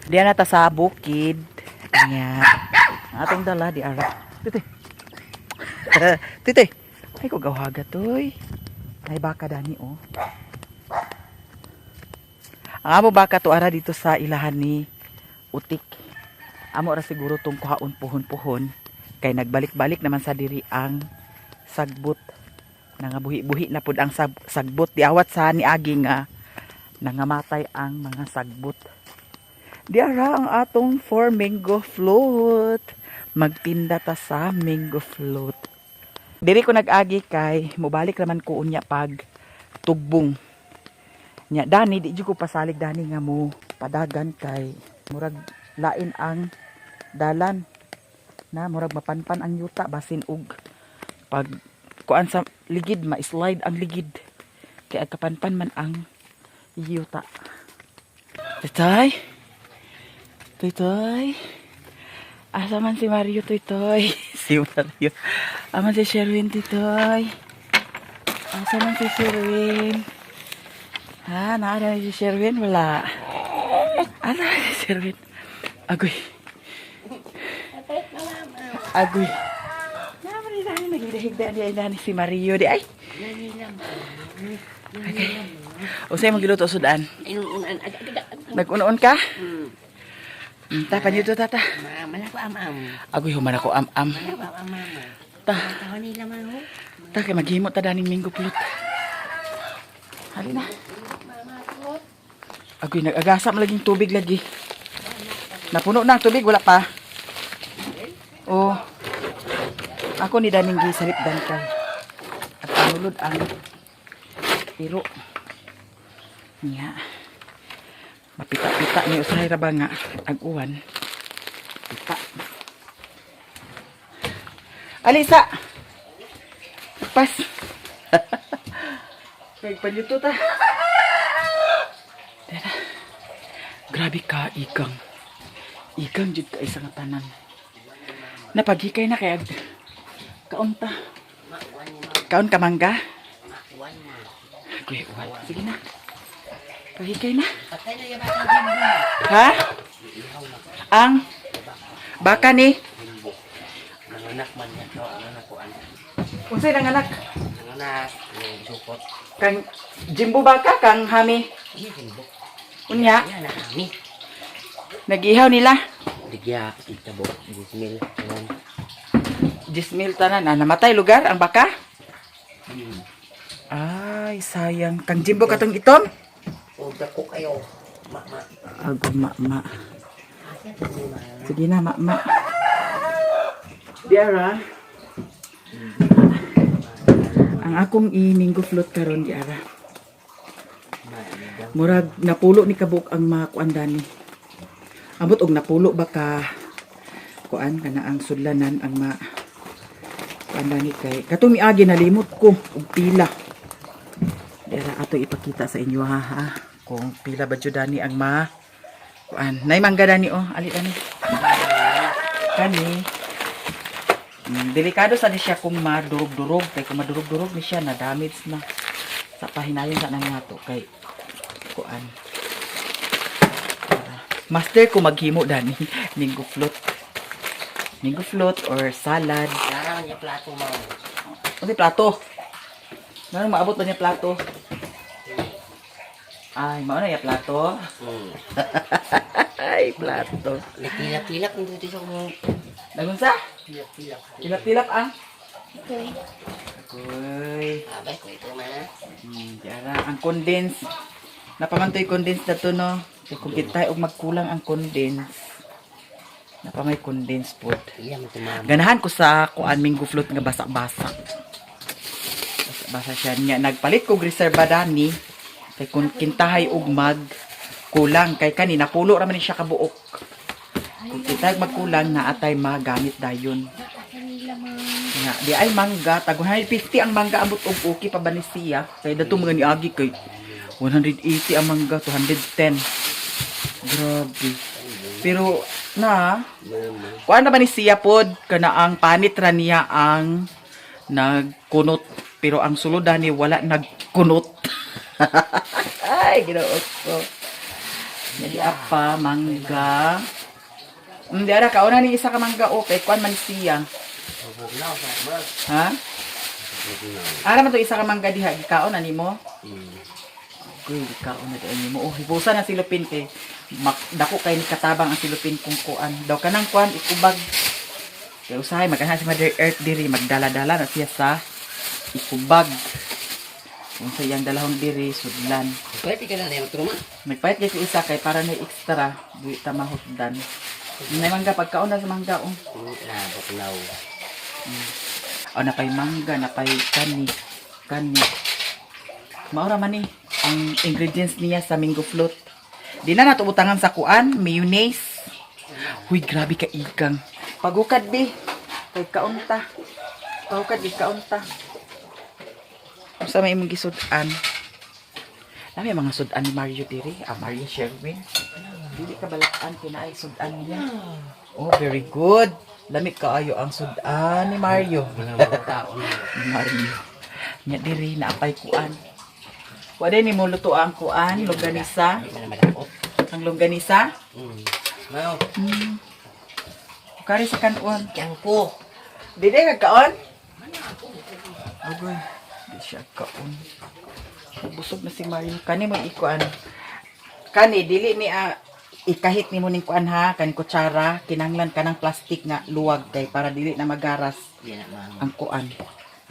Diyan na ta sa bukid. Nya. Ang atong dala di ara. Titi. Titi. Ay ko gawhaga toy. Ay baka dani oh. Ang amo baka to ara dito sa ilahan ni Utik. Amo ra siguro tong kuhaon puhon-puhon kay nagbalik-balik naman sa diri ang sagbot. Nangabuhi-buhi na pud ang sagbot diawat sa niagi nga nangamatay ang mga sagbot. Diara ang atong four mango float. Magtinda ta sa mango float. Diri ko nag-agi kay mobalik raman ko unya pag tugbong. Nya dani di jud ko pasalig dani nga mo padagan kay murag lain ang dalan na murag mapanpan ang yuta basin og pag kuan sa ligid, ma-slide ang ligid kay agkapanpan man ang yuta. Toy, Toy, asa man si Mario, Toy? Si Mario. Aman si Sherwin, Toy? Asa man si Sherwin? Ha, naa na si Sherwin? Wala. Asa man si Sherwin? Agoy. Agoy. Naman ni dani nagidahigda di ay dani si Mario di ay. Okay. Usay mo giluto sudan? Nag-unoon ka? Ta panyuto tata. Agoy, human ako am-am. Ta. Ta kay maghimo ta daning mango float. Halina. Agoy, nag-agasa man laging tubig lagi. Napuno na ang tubig, wala pa. Oh. Ako ni daning gisalipdan kay. At panulod ang tiro. Niya. Mapita-pita ni usahay ra ba nga ag-uwan. Pita. Alisa. Pas. Nagpaluto ta. Tara. Grabe ka, igang. Igang jud ka isang tanan. Napaghikay na kay kaon ta. Kaon ka mangga? Agoy, uwan. Sige na. Paghikay na. Ha? Ang baka ni Nanganak man niya to, nanganak ko anak. Unsay nanganak? Nanganak, yung sukot. Kang Jimbo baka kang hami. Iya, jimbo. Unya, Iya, na kami. Nagihaw nila. Digya, itabok, 10,000. Tanan. 10,000 tanan. Ah, namatay lugar ang baka? Ay, sayang. Kang Jimbo katong itom? O, dako kayo. Mama. Ago, ma-ma. Sige na, ma-ma. Diara. Ang akong i-mango float karon, diara. Murag napulo ni kabuk ang mga kuan dani. Amot og napulo ba ka kuan kana ang sudlanan ang ma kuan dani kay katong miagi nalimot ko og pila. Diara ato ipakita sa inyo ha, ha. Kung pila ba jud dani ang ma kuan. Nay mangga dani oh, ali dani. Kani. Delikado sa ni siya kung madurog-durog kay kung madurog-durog ni siya na damage na sa pahinayon sa nang nato kay kuan. Master ko maghimo dani mango float. Mango float or salad. Nara niya plato mo. Ano yung plato? Ano maabot ba niya plato? Ay, mao na yung plato. Ay, plato. Nagtilap-tilap kung dito sa kung Nagunsa? tilap-tilap. Tilap-tilap ang. Agoy. Abay ko ito ma. Diara, ang condense. Napamantoy condense na to, no? Kaya kung kita og magkulang ang condense. Napamay condense pod. Iya mo ito mama. Ganahan ko sa kuan mango float nga basa-basa. Basa-basa siya niya. Nagpalit kog reserva dani kay kung kintahay og mag kulang kay kani napulo ra man ni siya kabuok. Kung kitay magkulang na atay magamit dayon. Nga, di ay mangga tag 150 ang mangga ambot og okay pa ba ni siya? Kay dato mga niagi kay 180 ang mangga, 210. Grabe. Pero na Mama. kuan na ba ni siya pod kana ang panit ra niya ang nagkunot pero ang sulod ni wala nagkunot. Ay, Ginoo ko. Di apa mangga. Di ara kauna ni isa ka mangga o kay kuan man siya. Bugnaw sa mga. Ha? Bugnaw. Ara man to isa ka mangga diha gikaon na nimo. Uy, gikaon na diay nimo. Oh, hibusa na silupin kay dako kay ni katabang ang silupin kung kuan. Daw kanang kuan ikubag. Kay usahay maganahan si Mother Earth diri magdala-dala na siya sa ikubag. Kung sa iyang dalahon diri sudlan. Pwede ka na na yung truma. Nagpahit kay ko isa kay para na extra duit ta mahutdan. Nay mangga pagkaon na sa mangga oh. Na, bugnaw. O napay mangga, napay kani, kani. Maura man ni ang ingredients niya sa mango float. Di na nato butangan sa kuan, mayonnaise. Huy, grabe ka igang. Pagukad bi. Kay kaunta. Pagukad bi kaunta. Unsa may imong gisud-an? Lami ang mga sud-an ni Mario diri. Ah, Mario Sherwin. Dili ka balakan kinaay sud-an niya. Oh, very good. Lami kaayo ang sud-an ni Mario. Mga mga tao na. Mario. Nya diri naapay kuan. Wala ni mo luto ang kuan, longganisa. Hindi na madakot. Ang longganisa. Mao. Kari sa kanon. Tiyangko. Dili ka kaon? Agoy, di siya kaon. Busog na si Mario. Kani mo ikuan. Kani dili ni ikahit nimo ning kuan ha, kan kutsara, kinanglan kanang plastic nga luwag kay para dili na magaras Di na ma'am. ang kuan.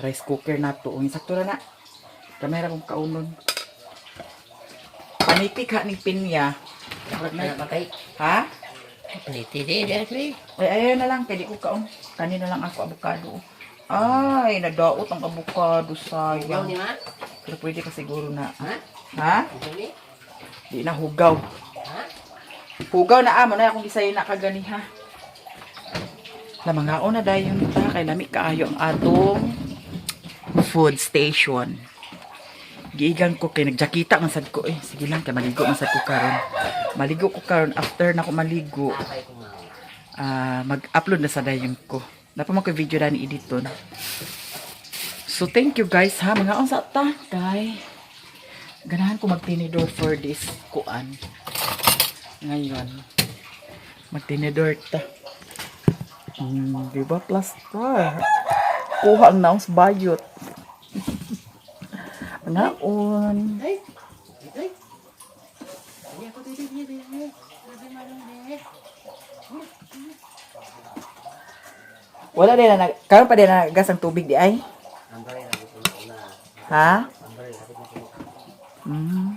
Rice cooker nato. Ang sakto ra na. Kamera kong kaunon. Panipik ha ning pinya. Murag Wala na- pa kay. Ha? Pliti di, di, di. Ay, ayaw na lang. Kaya di ko kaon. Kanina lang ako abukado. Ay, nadaot ang abukado. Hugaw Sayang. ni ma? Pero pwede ka siguro na. Ha? Ha? Hugaw ni? Di na hugaw. Ha? Hugaw na amo na akong gisay na kaganiha. Lamangaon na dayon ta kay lami kaayo ang atong food station. Giigan ko kay nagjakita man sad ko eh. Sige lang kay maligo man sad ko karon. Maligo ko karon after na ko maligo. Apay ko ma'am. Mag-upload na sa dayon ko. Napa man ko video dani editon. So thank you guys ha mga unsa ta kay ganahan ko magtinidor for this kuan. Ngayon magtinidor ta. Di ba plaster? Kuha ang naong sa bayot. Mga on. Ay! Ay! Hindi ako di, di, di, di, di. Di. Wala din na karon pa din na gas ang tubig di ay. Ang baril ako una. Ha? Ang baril ako una.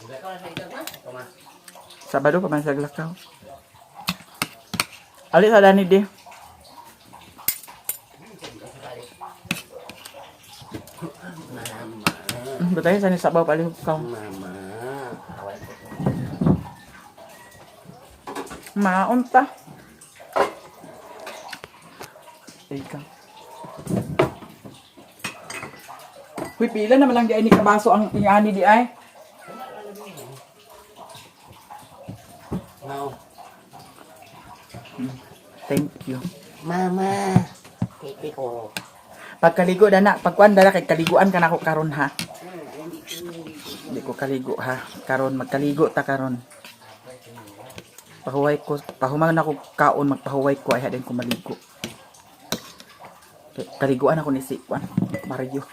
Ikaw na sa ikaw ma? Ikaw ma. Sabado pa man sa Glakaw. Ali sa dani di. Mama. Batay sa ni sabaw palihog ka. Mama. Awal ko. Maunta. Teka. Huy, pila naman lang di ay ni kabaso ang ingani di ay. Mao. Thank you. Mama. Titi ko. Pagkaligo dana, pagkuan dana kay kaliguan ka nako karon ha. Hindi ko kaligo ha. Karon magkaligo ta karon. Pahuway ko, pahuman ako kaon magpahuway ko ay hadin ko maligo. Kaliguan ako ni si Juan Mario.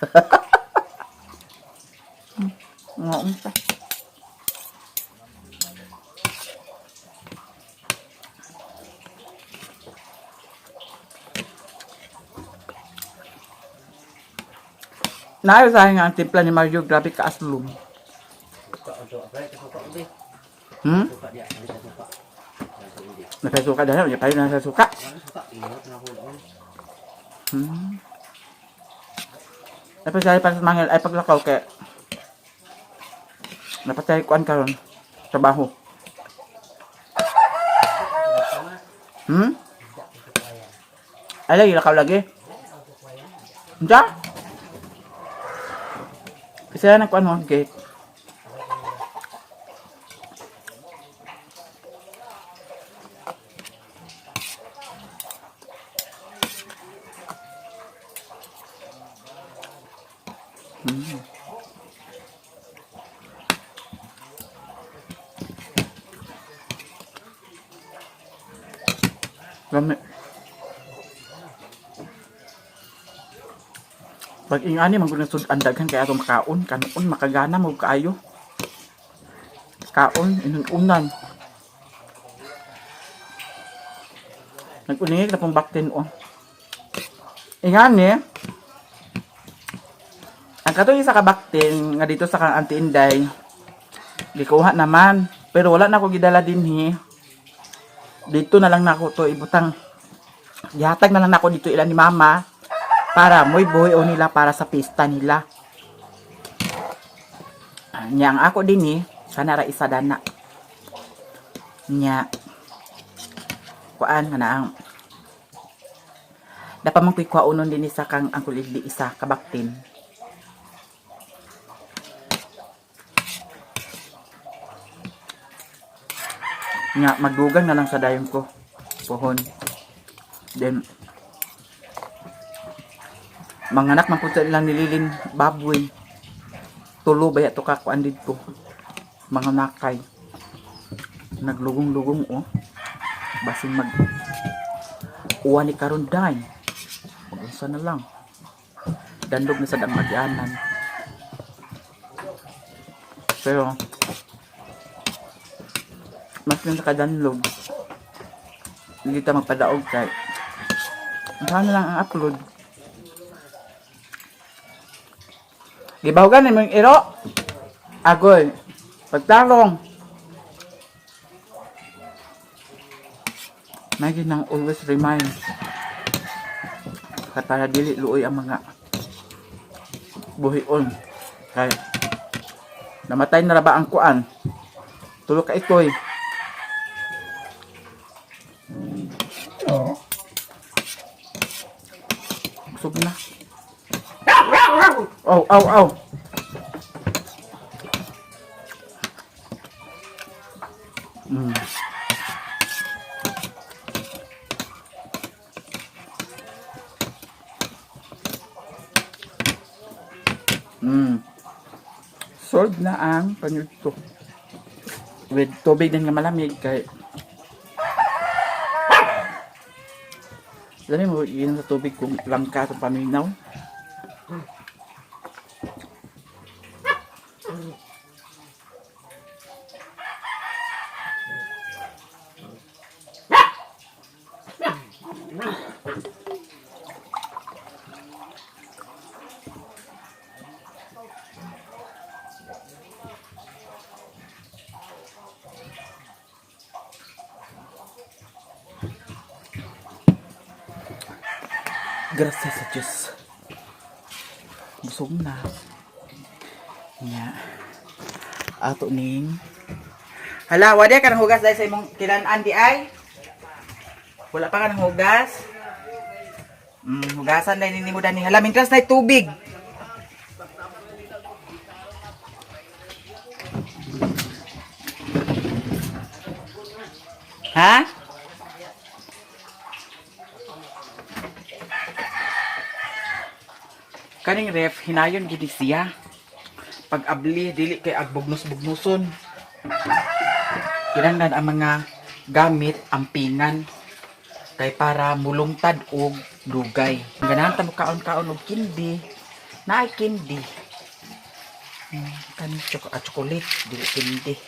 Ngoong ta. Naayo sa nga ang timpla ni Mario, grabe ka aslum. Suka, suka, suka, suka. Hmm? Suka dia, suka, suka. Napasuka dahil, hindi pa rin nasa suka. Suka, ingat na ako. Napasali pa sa mangil ay paglakaw kay napatay kuan karon trabaho. Ay lagi lakaw lagi. Unsa? Kasi na kuan mo gate. Lami. Pag ingani man gud nga sud-an, daghan kay atong makaon, kanon makagana mo kaayo. Kaon inunan. Nag-uningig na pong baktin oh. Ingani, ang katong isa ka baktin nga dito sa kang Auntie Inday, gikuha naman. Pero wala na ako gidala dinhi. Dito na lang nako to ibutang. Gihatag na lang nako dito ila ni Mama para mo'y buhi o nila para sa pista nila. Nya ang ako dinhi, sana ra isa dana. Nya kuan nga na ang dapat man ko'y kuhaonon din sa kang ang kulidli isa kabaktin. Nga magdugang na lang sa dayon ko pohon. Then manganak man pud sa ilang nililin baboy. Tulo ba to ka kuan didto. Mga nakay. Naglugong-lugong oh. Basin mag uwan ni karon day. Mag-unsa na lang. Dandog na sad ang agyanan. Pero mas yung sa kadanlog. Hindi ta magpadaog kay sana lang ang upload. Gibahugan ni mong iro. Agoy. Pagtarong. May ginang always remind. Kaya para dili luoy ang mga buhion. Kay namatay na ra ba ang kuan? Tulo ka itoy. Busog na. Aw, aw, aw. Solved na ang panyudto. With tubig din nga malamig kay Dali mo yun sa tubig kung langka itong paminaw. Gracias sa Diyos. Busog na. Nya. Ato ning. Hala, wala ka ng hugas dahil sa imong kilanan di ay? Wala pa ka ng hugas? Hugasan dahil nini mo dani. Hala, mintras na tubig. Ha? Kaning ref, hinayon gid ni siya. Pag abli, dili kay agbugnos-bugnoson. Kinahanglan ang mga gamit ampingan kay para mulungtad og dugay. Ganahan ta mo kaon-kaon og kindi. Naay kindi. Kaning chocolate, dili kindi.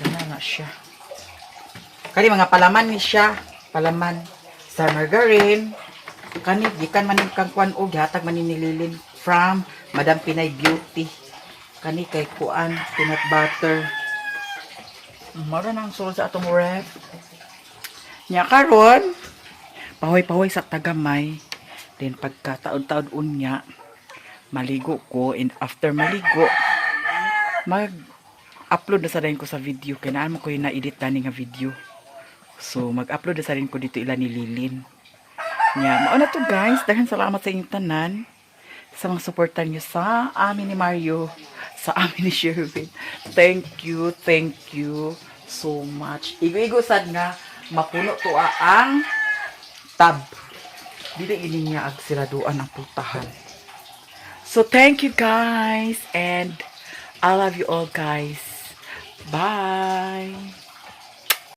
Gana na siya. Kani mga palaman ni siya, palaman sa margarine. Kani gikan man ni kang kuan og gihatag man ni nililin from Madam Pinay Beauty. Kani kay kuan peanut butter. Mara nang sulod sa atong ref. Nya karon, pahoy-pahoy sa tagamay. Then pagka taod-taod unya, maligo ko, and after maligo, mag-upload na sa rin ko sa video kay naan mo ko yung na-edit tani nga video. So mag-upload na sa rin ko dito ila ni Lilin. Nya, mao na to guys. Daghan salamat sa inyong tanan sa mga suporta niyo sa amin ni Mario, sa amin ni Sherwin. Thank you so much. Igo-igo sad nga mapuno to ang tab. Dili ini niya ag siraduan ang putahan. So thank you guys, and I love you all guys. Bye.